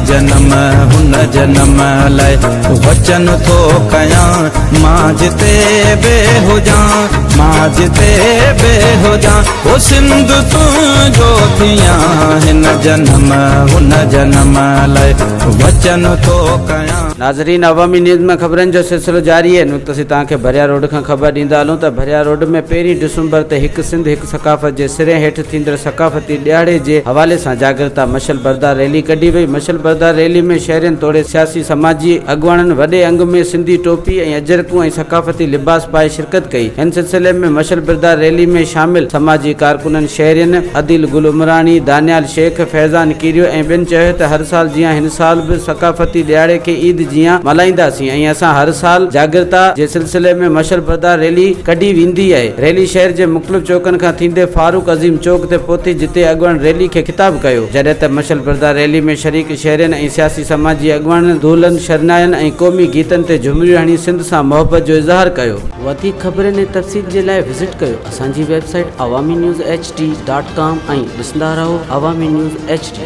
جنم هن جنم لاء وچن ٿو ڪيان مان جتي به هجان مان جتي به هجان او سنڌ تنهنجو ٿيان هن جنم هن جنم لاء وچن ٿو ڪيان. ناظرين عوامي نيوز ۾ خبرن جو سلسلو جاري آهي ان وقت اسين توهان کي ڀريا روڊ کان خبر ڏيندا هلون ته ڀريا روڊ ۾ پهرين ڊسمبر تي هڪ سنڌ هڪ ثقافت جي سري هيٺ ٿيندڙ ثقافتي ڏهاڙي جي حوالي سان جاڳرتا مشعل بردار ريلي ڪڍي وئي. مشعل بردار ريلي ۾ شهرين توڙي سياسي سماجي اڳواڻن وڏي انگ ۾ سنڌي ٽوپي ۽ اجرڪون ۽ ثقافتي لباس پائي شرڪت ڪئي. هن سلسلي ۾ مشعل بردار ريلي ۾ شامل سماجي ڪارڪنن شهرين عديل گل عمراڻي، دانيال شيخ، فيضان ڪيريو ۽ ٻين چيو ته هر سال جيان هن سال به ثقافتي ڏهاڙي کي عيد جيان ملهائينداسين ۽ اسان هر سال جاڳرتا جي سلسلي ۾ مشعل بردار ريلي ڪڍي ويندي آهي. ريلي شهر جي مختلف چوڪن کان ٿيندي فاروق عظيم چوڪ تي پهتي جتي اڳواڻن ريلي کي خطاب ڪيو. جڏهن ته مشعل بردار ريلي ۾ شريڪ شهرين ۽ سياسي سماجي اڳواڻن دهلن، شرناين ۽ قومي گيتن تي جهمريون هڻي سنڌ سان محبت جو اظهار ڪيو. وڌيڪ خبرن ۽ تفصيل جي لاء وزٽ ڪيو اسان جي website Awami news H D dot com ۽ ڏسندا رهو عوامي نيوز ايڇ ڊي.